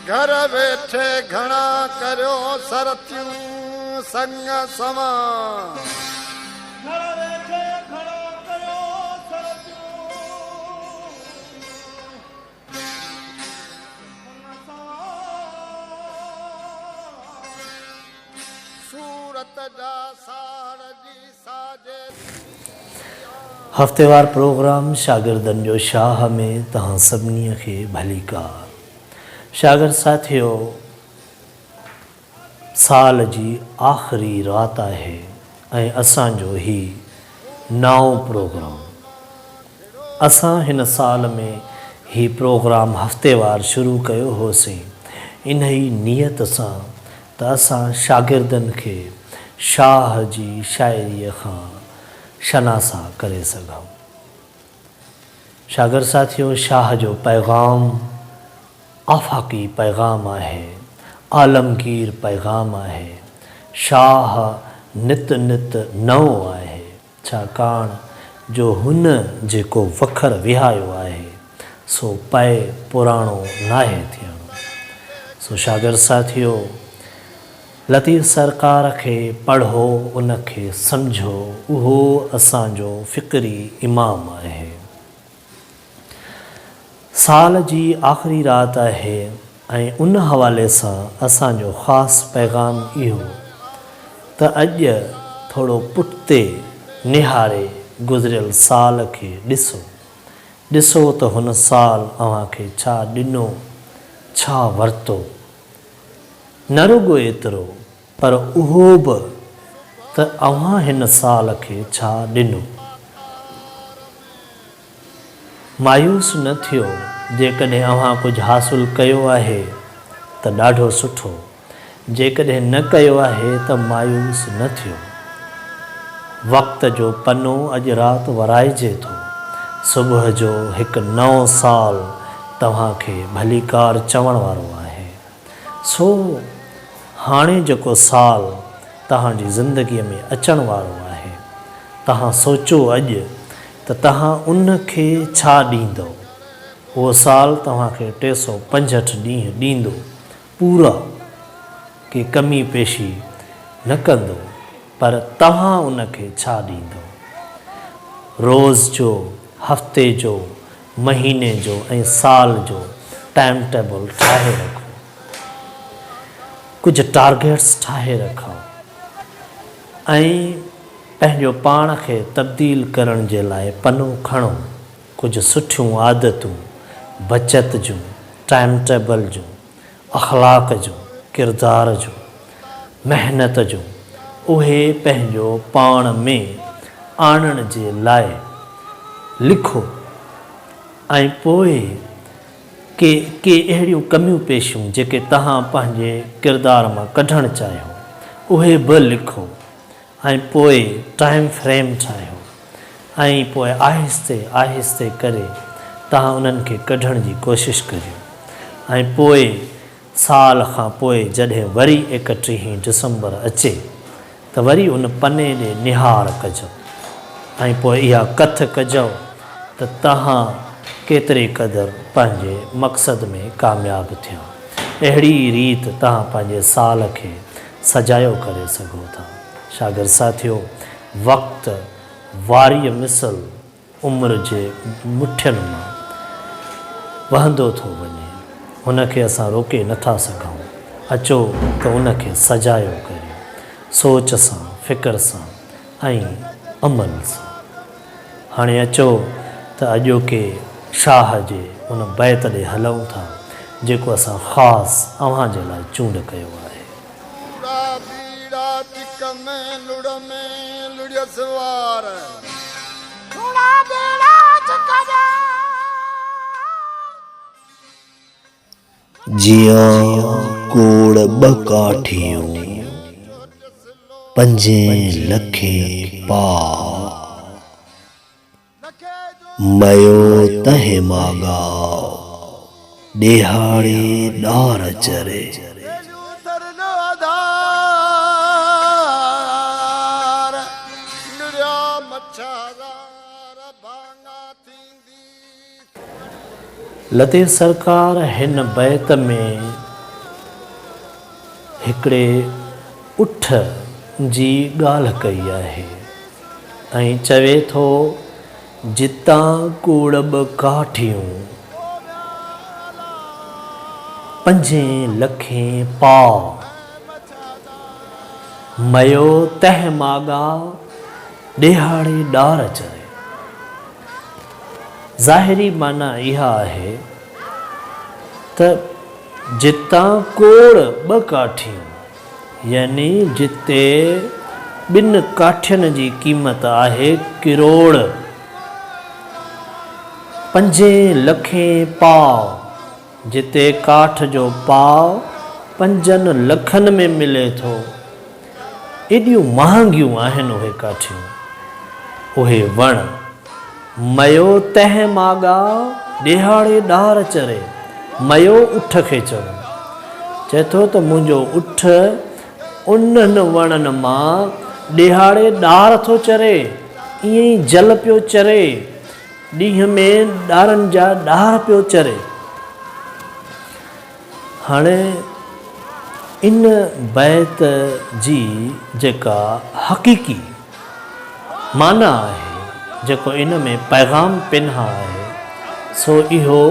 گهر ويٺي گهڻا ڪريو سرتيون سڱ سوان. گهر ويٺي گهڻا ڪريو سرتيون سڱ سوان. صورت جا ساڙ جي ساجي ٿي آن. هفتيوار پروگرام شاگردن جو شاهه ۾ توهان سڀني کي ڀليڪار. شاگرد ساٿيو سال جي آخري رات آهي ۽ اسان جو هي نائون پروگرام. اسان هن سال ۾ هي پروگرام هفتيوار شروع ڪيو هوسين انهي نيت سان ته اسان شاگردن کي شاهه جي شاعريء کان شناسا ڪري سگهون. شاگرد ساٿيو شاهه جو پيغام آفاقي پيغام آهي، عالمگير پيغام آهي. شاهه نت نت نئون آهي، ڇاڪاڻ جو هن جيڪو وکر وهايو آهي، سو پئي پراڻو ناهي ٿيڻو. سو شاگرد ساٿيو! لطيف سرڪار کي پڙهو، ان کي سمجهو، اهو اسان جو فڪري امام آهي. سال جي آخري رات آهي ۽ ان حوالي سان اسان جو خاص پيغام اهو ته اڄ ٿورو پٺتي نهاري گذريل سال کي ڏسو. ڏسو ته هن سال اوهان کي ڇا ڏنو، ڇا ورتو. نه رڳو ايترو پر اهو به ته اوهان هن سال کي ڇا ڏنو. مايوس نه ٿيو، جيڪڏهن اوهان ڪجهه حاصل ڪيو آهي ته ڏاڍو سٺو، جيڪڏهن نه ڪيو آهي ته مايوس نه ٿيو. وقت جو پنو اڄ رات ورائجي ٿو. صبح جو هڪ نئون سال توهان کي ڀليڪار چوڻ وارو آهي. سو هاڻي جيڪو سال توهان جي زندگيء ۾ اچڻ وارو آهي، توهان سوچو اڄ ته توهان ان کي ڇا ڏيندؤ؟ اهو سال توهان کي 365 ڏينهن ڏيندو، پورا، ڪي ڪمي پيشي نه ڪندو، پر توهان ان کي ڇا ڏيندؤ؟ روز جو، هفتي جو، مهيني جو ۽ سال جو ٽائيم ٽيبل ٺاهي رکو. ڪجهه ٽارگيٽس ٺاهي رکو ۽ پنهنجو پاڻ کي تبديل ڪرڻ جي لاء پنو کڻو. ڪجهه سٺيون عادتون، بچت جون، ٽائيم ٽيبل جون، اخلاق جون، ڪردار جون، محنت جون، اهي پنهنجو پاڻ ۾ آڻڻ جي لاء لکو ۽ پوء ڪي ڪي اهڙيون ڪميون پيشيون جيڪي توهان پنهنجي ڪردار مان ڪڍڻ چاهيو اهي به لکو ۽ پوء ٽائيم فريم ٺاهيو ۽ پوء آهستي آهستي ڪري توهان انهن کي ڪڍڻ جي ڪوشش ڪريو ۽ پوء سال کان پوء جڏهن وري ايڪٽيهين ڊسمبر اچي ته وري ان پني ڏي نهار ڪجو ۽ پوء اها ڪٿ ڪجو ته توهان ڪيتري قدر پنهنجي مقصد ۾ ڪامياب ٿيا. اهڙي ئي ريت توهان پنهنجي سال کي سجايو ڪري سگهو ٿا. شاگرد ساٿيو! وقت واريء مثل عمر جي مٺين مان وهندو ٿو وڃي. ان کي اسان روڪي نه ٿا سگهون. اچو ته ان کي سجايو ڪريون. سوچ سان، فڪر سان ۽ عمل سان. هاڻي اچو ته اڄوڪي شاهه جي ان بيت ڏي هلون ٿا، جيڪو اسان خاص اوهان جي لاء چونڊ ڪيو آهي. ڪوڙا ٻيڙا چڪ ۾ لڙ ۾ لڙيس وار. ڪوڙا ٻيڙا چڪ ۾. جيان ڪوڙ ٻه ڪاٺيون، پنجين لکين پاء. ميو تنهن ماڳاء، ڏيهاڙي ڏار چري. لطيف سرڪار هن بيت ۾ هڪڙي اٺ جي ڳالهه ڪئي آهي ۽ چوي ٿو، جتان ڪوڙ ٻه ڪاٺيون، پنجين لکين پاء، ميو تنهن ماڳا، ڏيهاڙي ڏار چري. ظاهري معنيٰ اها آهي ته جتان ڪوڙ ٻه ڪاٺيون يعني جتي ٻن ڪاٺين جي قيمت آهي ڪروڙ، پنجين لکين پاء، جتي ڪاٺ جو پاء پنجن لکن ۾ ملي ٿو. ايڏيون مهانگيون آهن اهي ڪاٺيون، اهي وڻ. ميو تنهن ماڳا، ڏيهاڙي ڏار چري. ميو اٺ کي چون. چئي ٿو ته منهنجو اٺ انهن وڻن مان ڏيهاڙي ڏار ٿو چري، ائين ئي جل پيو چري، ڏينهن ۾ ڏارن جا ڏار پيو چري. هاڻي ان بيت جي جيڪا حقيقي معنيٰ آهي، جيڪو ان ۾ پيغام پنهان آهي، سو اهو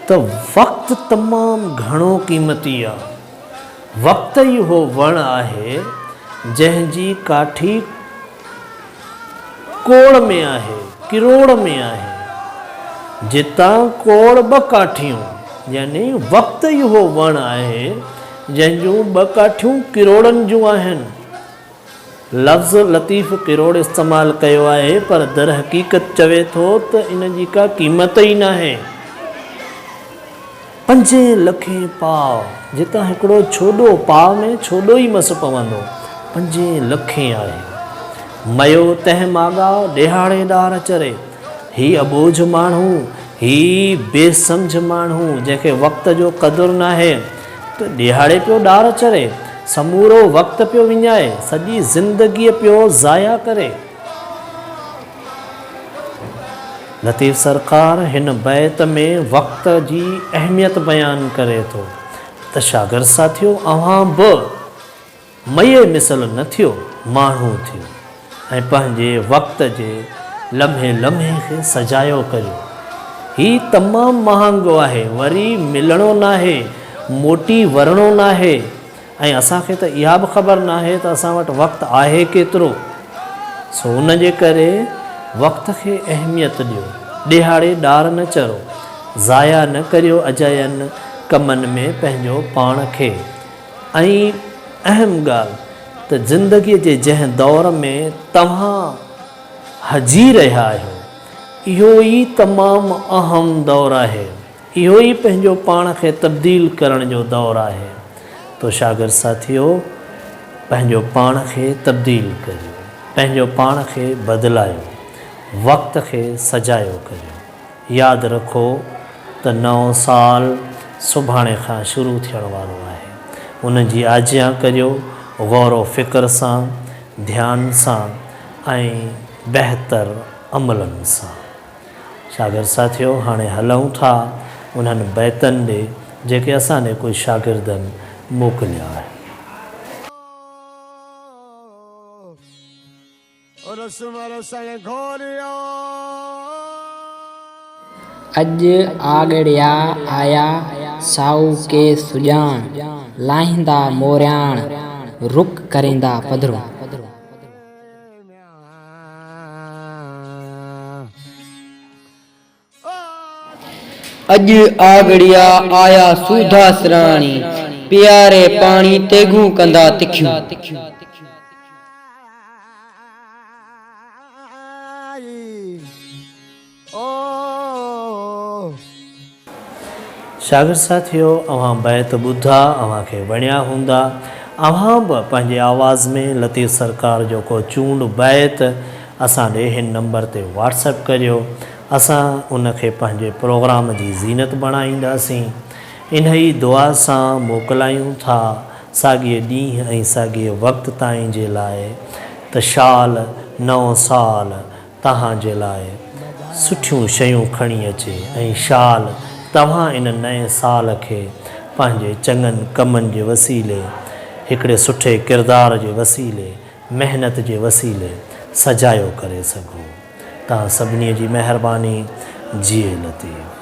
ته وقت تمام گهڻو قيمتي آ. وقت ئي اهو وڻ آهي، جنهن جي ڪاٺي ڪوڙ ۾ آهي، ڪروڙ ۾ آهي. جتان ڪوڙ ٻه ڪاٺيون، يعني وقت ئي اهو وڻ آهي، جنهن جون ٻه ڪاٺيون ڪروڙن جون آهن. لفظ لطيف ڪروڙ استعمال ڪيو آهي، پر درحقيقت چوي ٿو ته ان جي ڪا قيمت ئي ناهي. پنجين لکين پاء، جتان هڪڙو ڇوڏو پاء ۾ ڇوڏو ئي مس پوندو، پنجين لکين آهي. ميو تنهن ماڳا، ڏيهاڙي ڏار چري. هي اٻوجهه ماڻهو، هي بي سمجهه ماڻهو، جنهن کي وقت جو قدر ناهي، ته ڏيهاڙي پيو ڏار چري، سمورو وقت پيو وڃائي، سڄي زندگيء پيو ضايع ڪري. لطيف سرڪار هن بيت ۾ وقت جي اهميت بيان ڪري ٿو ته شاگرد ساٿيو اوهان به مئي مثل نه ٿيو ماڻهو ٿيو ۽ پنهنجي وقت جي لمحي لمحي کي سجايو ڪريو. هي تمام مهانگو آهي وري ملڻو ناهي موٽي ورڻو ناهي. ۽ اسان کي ته اها به خبر ناهي ته اسان وٽ وقت آهي ڪيترو، سو ان جي ڪري وقت کي اهميت ڏيو، ڏيهاڙي ڏار نه چرو، ضايع نه ڪريو اجاين ڪمن ۾ پنهنجو پاڻ کي ۽ اهم ڳالهه ته زندگي جي جنهن دور ۾ توهان هجي رهيا آهيو اهو ئي تمام اهم دور آهي. اهو ئي پنهنجو پاڻ کي تبديل ڪرڻ جو دور آهي. تو شاگرد ساٿيو پنهنجو پاڻ کي تبديل ڪريو، پنهنجو پاڻ کي بدلايو، وقت کي سجايو ڪريو. ياد رکو ته نئون سال سڀاڻي کان شروع ٿيڻ وارو آهي. ان جي آجيان ڪريو غور و فڪر سان، ڌيان سان ۽ بهتر عملن سان. شاگرد ساٿيو هاڻي هلون ٿا انهن بيتن ڏي جيڪي اسان ڏي ڪجهه شاگردن موڪليا آهن. اڄ آڳڙيا آيا سائو ڪي سڄاڻ، لاهيندا مورياڻ، رڪ ڪريندا پڌرو. اڄ آڳڙيا آيا سوڌا سراڻي، پياري پاڻي تيغون ڪندا تکيون. شاگرد ساٿيو اوهان بيت ٻڌا اوهان کي وڻيا هوندا اوهان به پنهنجي آواز ۾ لطيف سرڪار جو ڪو چونڊ بيت اسان ڏي هن نمبر تي واٽس ايپ ڪريو اسان ان کي پنهنجي پروگرام جي زينت بڻائينداسين انهي دعا سان موڪلايون ٿا ساڳئي ڏينهن ۽ ساڳئي وقت تائين جي لاء ته شال نئون سال توهان جي لاء سٺيون شيون کڻي اچي ۽ شال توهان ان نئين سال کي پنهنجي چڱن ڪمن جي وسيلي، هڪڙي سٺي ڪردار جي وسيلي، محنت جي وسيلي سجايو ڪري سگهو. توهان سڀني جي مهرباني. جيئي لطيف.